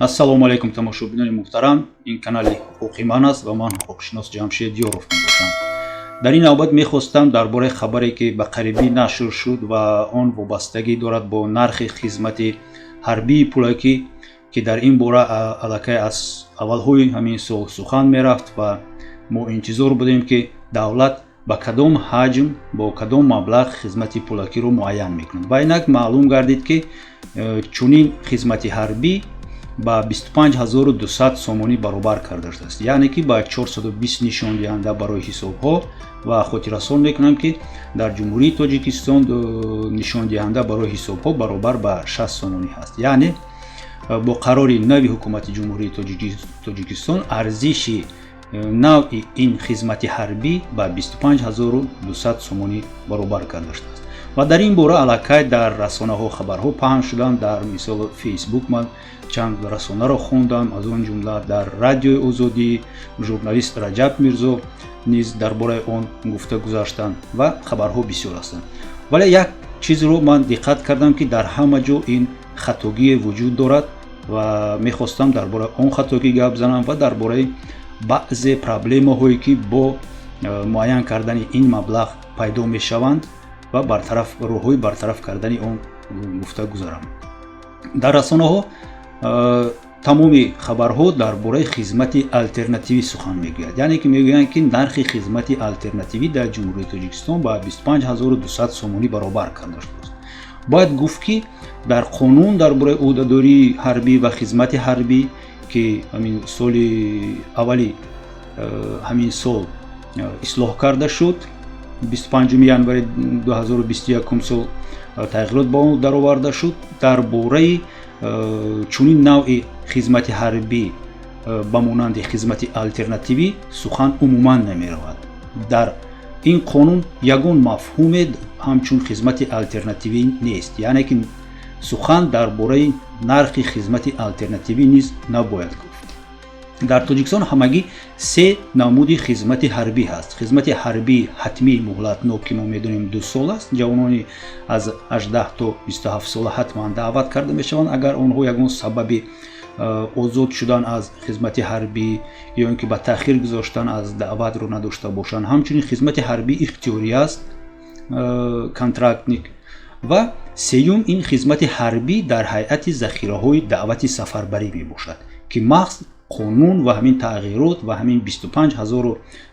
Ассалому алайкум, тамошобинони муҳтарам. Ин канали ҳуқуқи ман аст ва ман ҳуқуқшинос Ҷамшед Ёров мебошам. Дар ин навбат мехостам дар бораи хабаре, ки ба қарибӣ нашр шуд ва он вобастагӣ дорад бо нархи хизмати ҳарбии пулакӣ, ки дар ин бора аллакай аз аввалҳои ҳамин сол сухан мерафт ва мо интизор будем, ки давлат ба кадом ҳаҷм, бо кадом маблағ хизмати пулакиро муайян мекунад. Ва инак маълум гардид, ки чунин хизмати ҳарбӣ ба 25 200 сомонӣ баробар карда шудааст, яъне ки ба 420 нишондиҳанда барои ҳисобҳо. Ва хотиррасон мекунам, ки дар Ҷумҳурии Тоҷикистон нишондиҳанда барои ҳисобҳо баробар ба 60 сомонӣ ҳаст. Яъне бо қарори нави Ҳукумати Ҷумҳурии Тоҷикистон арзиши навъи ин хизмати ҳарбӣ ба 25 200 сомонӣ баробар карда шудааст. Ва дар ин бора аллакай дар расонаҳо хабарҳо паҳн шуданд. Дар мисол Фейсбук ман чанд расонаро хондам, аз он ҷумла дар Радиои Озодӣ журналист Раҷаб Мирзо низ дар бораи он гуфта гузаштанд ва хабарҳо бисёр ҳастанд. Вале як чизро ман диққат кардам, ки дар ҳама ҷо ин хатогие вуҷуд дорад ва мехостам дар бораи он хатогӣ гап занам ва дар бораи баъзе проблемаҳое, ки бо муайян кардани ин маблағ пайдо мешаванд, ва бартараф роҳҳои бартараф кардани он гуфта гузарам. Дар расонаҳо тамоми хабарҳо дар бораи хизмати алтернативӣ сухан мегӯяд, яъне ки мегӯянд, ки нархи хизмати алтернативӣ дар Ҷумҳурии Тоҷикистон ба 25 200 сомонӣ баробар карда шудааст. Бояд гуфт, ки дар қонун дар бораи ӯҳдадории ҳарбӣ ва хизмати ҳарбӣ, ки ҳамин соли аввали ҳамин сол ислоҳ карда шуд, 25 январи 2021 сол тағйирот ба он дароварда шуд, дар бораи чунин навъи хизмати ҳарбӣ ба монанди хизмати алтернативӣ сухан умуман намеравад. Дар ин қонун ягон мафҳуме ҳамчун хизмати алтернативӣ нест, яъне ки сухан дар бораи нархи хизмати алтернативӣ низ набояд гуфт. Дар Тоҷикистон ҳамагӣ се намуди хизмати ҳарбӣ ҳаст: хизмати ҳарбии ҳатмии муҳлатнок, ки мо медонем, 2 сол аст. Ҷавонони аз 18 то 27 сола ҳатман даъват карда мешаванд, агар онҳо ягон сабаби озод шудан аз хизмати ҳарбӣ ё ин ки ба таъхир гузоштан аз даъватро надошта бошанд. Ҳамчунин хизмати ҳарбии ихтиёрӣ аст, контрактник. Ва сеюм ин хизмати ҳарбӣ дар ҳайати захираҳои даъвати сафарбарӣ мебошад, ки маҳз қонун ва ҳамин тағйирот ва ҳамин 25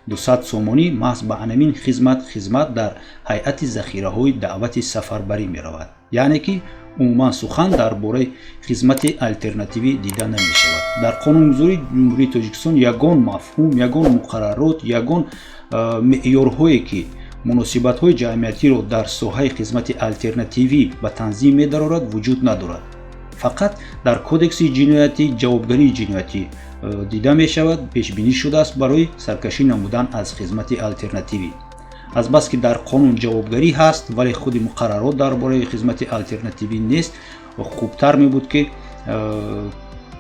200 сомонӣ маҳз ба анамин хизмат, хизмат дар ҳайати захираҳои даъвати сафарбарӣ меравад. Яъне ки умуман сухан дар бораи хизмати алтернативӣ дида намешавад. Дар қонунгузории Ҷумҳурии Тоҷикистон ягон мафҳум, ягон муқаррарот, ягон меъёрҳое, ки муносибатҳои ҷамъиятиро дар соҳаи хизмати алтернативӣ ба танзим медарорад, вуҷуд надорад. Фақат дар Кодекси ҷиноятӣ ҷавобгарии ҷиноятӣ дида мешавад, пешбинӣ шудааст барои саркашӣ намудан аз хизмати алтернативӣ. Азбаски дар қонун ҷавобгарӣ ҳаст, вале худи муқаррарот дар бораи хизмати алтернативӣ нест, хубтар мебуд, ки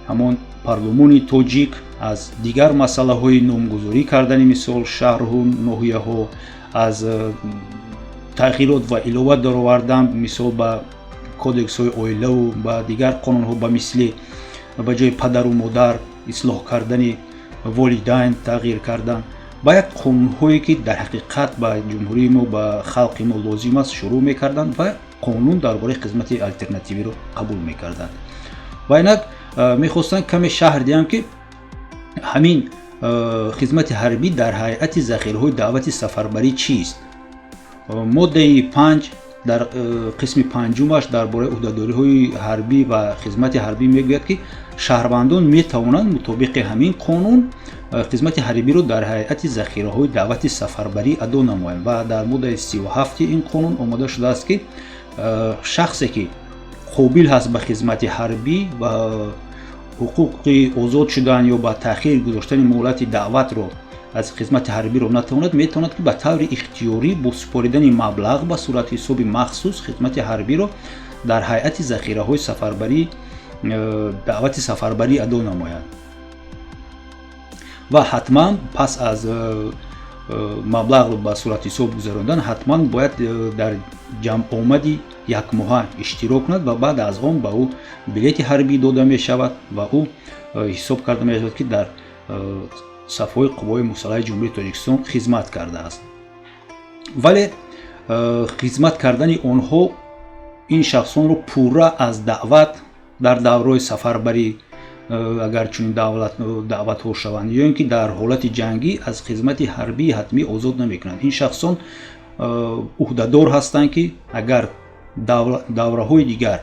ҳамон парлумони тоҷик аз дигар масъалаҳои номгузорӣ кардани, мисол, шаҳру ноҳияҳо, аз тағйирот ва илова даровардан, мисол, ба кодексҳои оилаву ба дигар қонунҳо, ба мисли ба ҷои падару модар ислоҳ кардани волидайн тағйир кардан, ба як қонунҳое, ки дар ҳақиқат ба ҷумҳурии мо, ба халқи мо лозим аст, шурӯъ мекарданд ва қонун дар бораи хизмати алтернативиро қабул мекарданд. Ва инак мехостам каме шарҳ диҳам, ки ҳамин хизмати ҳарбӣ дар ҳайати захираҳои даъвати сафарбарӣ чист. Моддаи 5 дар қисми панҷумаш дар бораи ӯҳдадориҳои ҳарбӣ ва хизмати ҳарбӣ мегӯяд, ки шаҳрвандон метавонанд мутобиқи ҳамин қонун хизмати ҳарбиро дар ҳайати захираҳои даъвати сафарбарӣ адо намоянд. Ва дар моддаи 37-и ин қонун омода шудааст, ки шахсе, ки қобил ҳаст ба хизмати ҳарбӣ ва ҳуқуқи озод шудан ё ба таъхир гузоштани муҳлати даъватро аз хизмати ҳарбиро натавонад, метавонад, ки ба таври ихтиёрӣ бо супоридани маблағ ба сурати ҳисоби махсус хизмати ҳарбиро дар ҳайати захираҳои сафарбарӣ даъвати сафарбарӣ адо намояд. Ва ҳатман пас аз маблағро ба суратҳисоб гузарондан, ҳатман бояд дар ҷамъомади якмоҳа иштирок кунад ва баъд аз он ба ӯ билети ҳарбӣ дода мешавад ва ӯ ҳисоб карда мешавад, ки дар сафҳои Қувваҳои Мусаллаҳи Ҷумҳурии Тоҷикистон хизмат кардааст. Вале хизмат кардани онҳо ин шахсонро пурра аз даъват дар давраи сафарбарӣ, агар чунин даъватҳо шаванд, ё ин ки дар ҳолати ҷангӣ, аз хизмати ҳарбии ҳатмӣ озод намекунанд. Ин шахсон ӯҳдадор ҳастанд, ки агар давраҳои дигар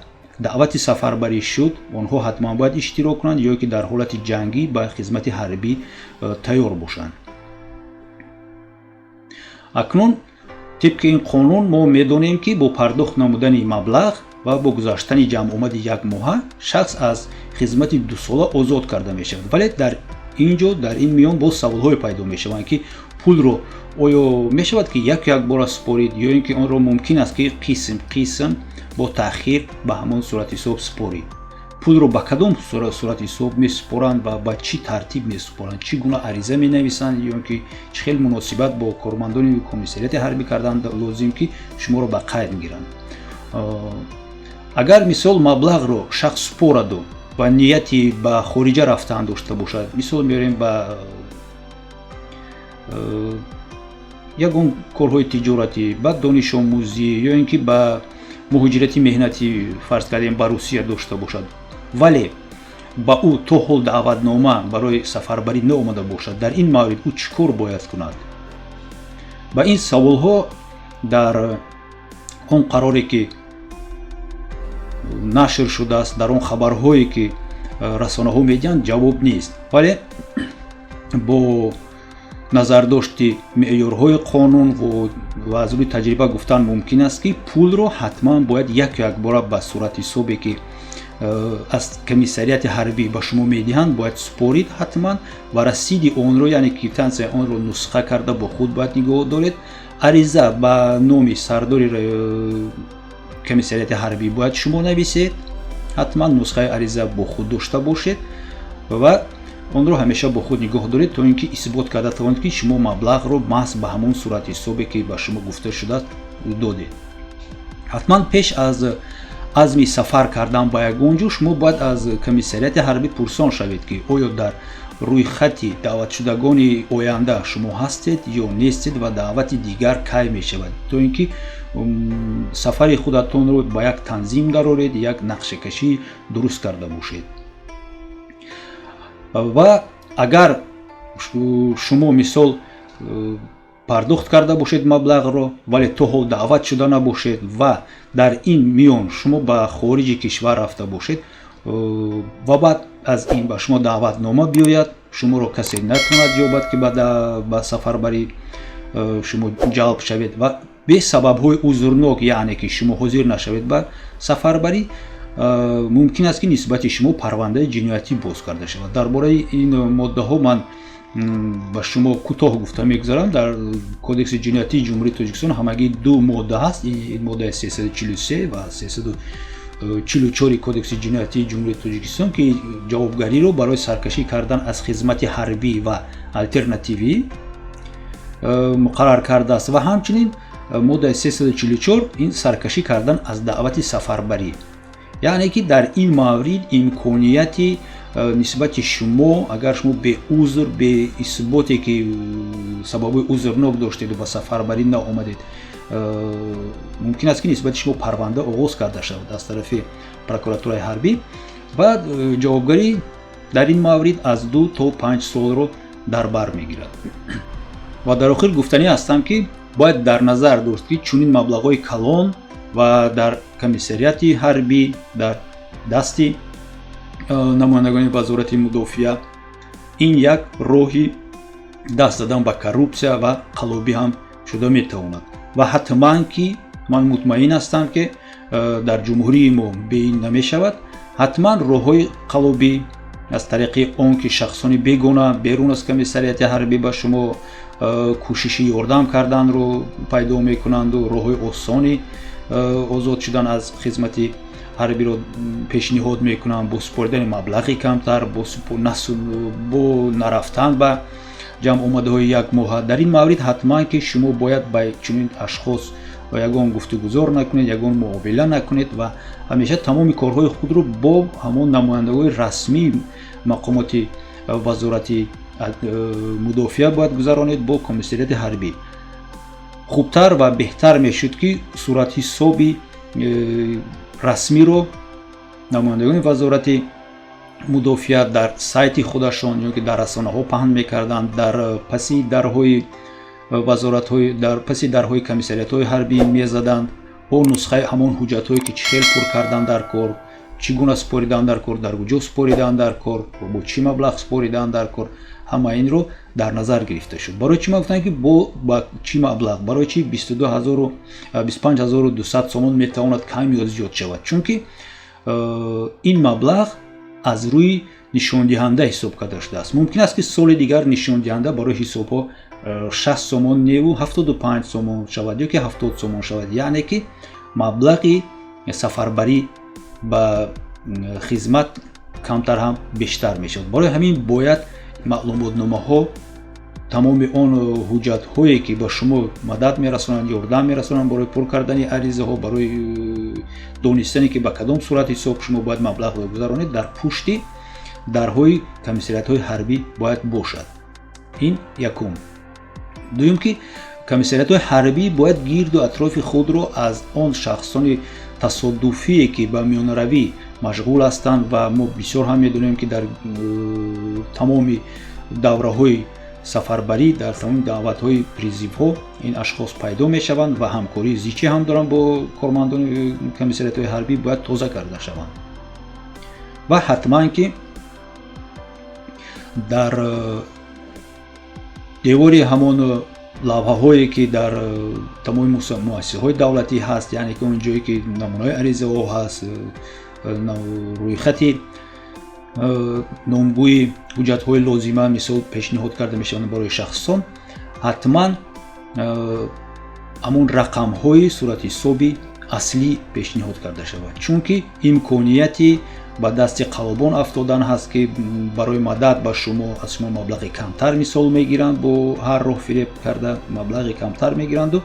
даъвати сафарбарӣ шуд, онҳо ҳатман бояд иштирок кунанд ё ки дар ҳолати ҷангӣ ба хизмати ҳарбӣ тайёр бошанд. Акнун тибқи ин қонун мо медонем, ки бо пардохт намудани маблағ ва бо гузаштани ҷамъомади якмоҳа шахс аз хизмати дусола озод карда мешавад. Вале дар ин ҷо, дар ин миён боз саволҳое пайдо мешаванд, ки пулро оё мешавад, ки яку якбора супорид, ё ин ки онро мумкин аст, ки қисм қисм бо таъхир ба ҳамон суратҳисоб супорид? Пулро ба кадом суратҳисоб месупоранд ва ба чӣ тартиб месупоранд? Чӣ гуна ариза менависанд ё ин ки чӣ хел муносибат бо кормандони комиссариати ҳарбӣ кардан лозим, ки шуморо ба қайд гиранд? Агар, мисол, маблағро шахс супораду ва нияти ба хориҷа рафтан дошта бошад, мисол меорем, ба ягон корҳои тиҷоратӣ, ба донишомӯзӣ ё ин ки ба муҳоҷирати меҳнатӣ, фарз кардем, ба Русия дошта бошад, вале ба ӯ то ҳол даъватнома барои сафарбарӣ наомада бошад, дар ин маврид ӯ чӣ кор бояд кунад? Ба ин саволҳо дар он қароре, ки нашр шудааст, дар он хабарҳое, ки расонаҳо медиҳанд, ҷавоб нест. Вале бо назардошти меъёрҳои қонун ва аз рӯи таҷриба гуфтан мумкин аст, ки пулро ҳатман бояд яку якбора ба суратҳисобе, ки аз комиссариати ҳарбӣ ба шумо медиҳанд, бояд супорид ҳатман ва расиди онро, яъне квитансияи онро нусха карда бо худ бояд нигоҳ доред. Ариза ба номи сардори комиссариати ҳарбӣ бояд шумо нависед. Ҳатман нусхаи ариза бо худ дошта бошед ва онро ҳамеша бо худ нигоҳ доред, то ин ки исбот карда тавонед, ки шумо маблағро маҳз ба ҳамон суратҳисобе, ки ба шумо гуфта шудааст, додед. Ҳатман пеш аз азми сафар кардан ба ягон ҷо шумо бояд аз комиссариати ҳарбӣ пурсон шавед, ки оё дар рӯйхати даъватшудагони оянда шумо ҳастед ё нестед ва даъвати дигар кай мешавад, то ин ки сафари худатонро ба як танзим дароред, як нақшакашӣ дуруст карда бошед. Ва агар шумо, мисол, пардохт карда бошед маблағро, вале то ҳол даъват шуда набошед ва дар ин миён шумо ба хориҷи кишвар рафта бошед ва баъд аз ин ба шумо даъватнома биёяд, шуморо касе натавонад ёбад, ки ба сафарбарӣ шумо ҷалб шавед ва бе сабабҳои узрнок, яъне ки шумо ҳозир нашавед ба сафарбарӣ, мумкин аст, ки нисбати шумо парвандаи ҷиноятӣ боз карда шавад. Дар бораи ин моддаҳо ман ба шумо кӯтоҳ гуфта мегузарам. Дар Кодекси ҷиноятии Ҷумҳурии Тоҷикистон ҳамагӣ ду модда ҳаст: моддаи 343 ва 344 Кодекси ҷиноятии Ҷумҳурии Тоҷикистон, ки ҷавобгариро барои саркашӣ кардан аз хизмати ҳарбӣ ва алтернативӣ муқаррар кардааст, ва ҳамчунин моддаи 344, ин саркашӣ кардан аз даъвати сафарбарӣ, яъне ки дар ин маврид имконияти нисбати шумо, агар шумо беузр, бе исботе, ки сабабҳои узрнок доштеду ба сафарбарӣ наомадед, мумкин аст, ки нисбати шумо парванда оғоз карда шавад аз тарафи прокуратураи ҳарбӣ ва ҷавобгарӣ дар ин маврид аз 2 то 5 солро дар бар мегирад. Ва дар охир гуфтанӣ ҳастам, ки бояд дар назар дошт, ки чунин маблағҳои калон ва дар комиссариати ҳарбӣ, дар дасти намояндагони Вазорати мудофиа, ин як роҳи даст задан ба коррупсия ва қаллобӣ ҳам шуда метавонад. Ва ҳатман ки ман мутмаин ҳастам, ки дар ҷумҳурии мо беин намешавад. Ҳатман роҳҳои қаллобӣ аз тариқи он ки шахсони бегона берун аз комиссариати ҳарбӣ ба шумо кӯшиши ёрдам карданро пайдо мекунанду роҳҳои осони озод шудан аз хизмати ҳарбиро пешниҳод мекунанд бо супоридани маблағи камтар, бо нарафтан ба Ҷамъомадаҳои якмоҳа. Дар ин маврид ҳатман ки шумо бояд ба чунин ашхос ягон гуфтугузор накунед, ягон муомила накунед ва ҳамеша тамоми корҳои худро бо ҳамон намояндагони расмии мақомоти Вазорати мудофиа бояд гузаронед, бо комиссариати ҳарбӣ. Хубтар ва беҳтар мешуд, ки суратҳисоби расмиро намояндагони Вазорати мудофиа дар сайти худашон ё ки дар расонаҳо паҳн мекарданд, дар паси дарҳои вазоратҳои, дар паси дарҳои комиссариятҳои ҳарбӣ мезаданд, бо нусхаи ҳамон ҳуҷҷатҳое, ки чӣ хел пур кардан дар кор, чӣ гуна супоридан дар кор, дар куҷо супоридан дар кор ва бо чӣ маблағ супоридан дар кор, ҳама инро дар назар гирифта шуд. Барои чӣ ман гуфтам, ки бо ба чӣ маблағ, барои чӣ 22 250 сомон метавонад кам ё зиёд шавад? Чунки ин маблағ аз рӯи нишондиҳанда ҳисоб карда шудааст. Мумкин аст, ки соли дигар нишондиҳанда барои ҳисобҳо 60 сомон неву 75 сомон шавад ё ки 70 сомон шавад, яъне ки маблағи сафарбарӣ ба хизмат камтар ҳам бештар мешавад. Барои ҳамин бояд маълумотномаҳо, тамоми он ҳуҷҷатҳое, ки ба шумо мадад мерасонанд, ёрдам мерасонанд барои пур кардани аризаҳо, барои донистане, ки ба кадом сурат ҳисоб шумо бояд маблағро гузаронед, дар пушти дарҳои комиссариятҳои ҳарбӣ бояд бошад. Ин якум. Дуюм, ки комиссариятҳои ҳарбӣ бояд гирду атрофи худро аз он шахсони тасодуфие, ки ба миёнаравӣ машғул ҳастанд, ва мо бисёр ҳам медонем, ки дар тамоми давраҳои сафарбарӣ, дар тамоми даъватҳои призывҳо ин ашхос пайдо мешаванд ва ҳамкории зичӣ ҳам доранд бо кормандони комиссариятҳои ҳарбӣ, бояд тоза карда шаванд. Ва ҳатман ки дар девори ҳамон лавҳаҳое, ки дар тамоми муассисаҳои давлатӣ ҳаст, яъне ки он ҷое, ки намунаҳои аризаҳо ҳаст, рӯйхати номгӯи ҳуҷҷатҳои лозима, мисол, пешниҳод карда мешаванд барои шахсон, ҳатман ҳамон рақамҳои суратҳисоби аслӣ пешниҳод карда шавад, чунки имконияти ба дасти қаллобон афтодан ҳаст, ки барои мадад ба шумо аз шумо маблағи камтар, мисол, мегиранд, бо ҳар роҳ фиреб карда маблағи камтар мегиранду,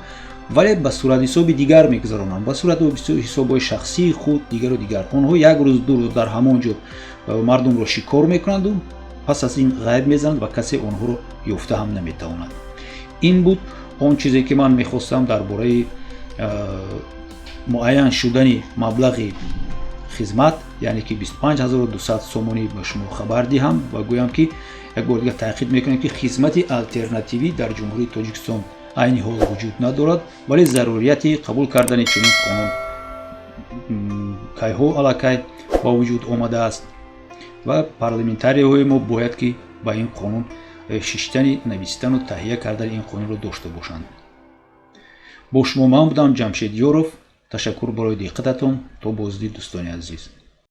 вале ба суратҳисоби дигар мегузаронанд, ба суратҳисобҳои шахсии худ, дигару дигар. Онҳо як рӯз, 2 рӯз дар ҳамон ҷо мардумро шикор мекунанду пас аз ин ғайб мезананд ва касе онҳоро ёфта ҳам наметавонад. Ин буд он чизе, ки ман мехостам дар бораи муайян шудани маблағи хизмат, яъне ки 25 200 сомонӣ, ба шумо хабар диҳам ва гӯям, ки як бор дигар таъқид мекунем, ки хизмати алтернативӣ дар Ҷумҳурии Тоҷикистон айни ҳол вуҷуд надорад, вале зарурияти қабул кардани чунин қонун кайҳо аллакай ба вуҷуд омадааст ва парламентарияҳои мо бояд ки ба ин қонун шиштани навистану таҳия кардани ин қонунро дошта бошанд. Бо шумо ман будам, Ҷамшед Ёров. Ташаккур барои диққататон. То боздид, дӯстони азиз.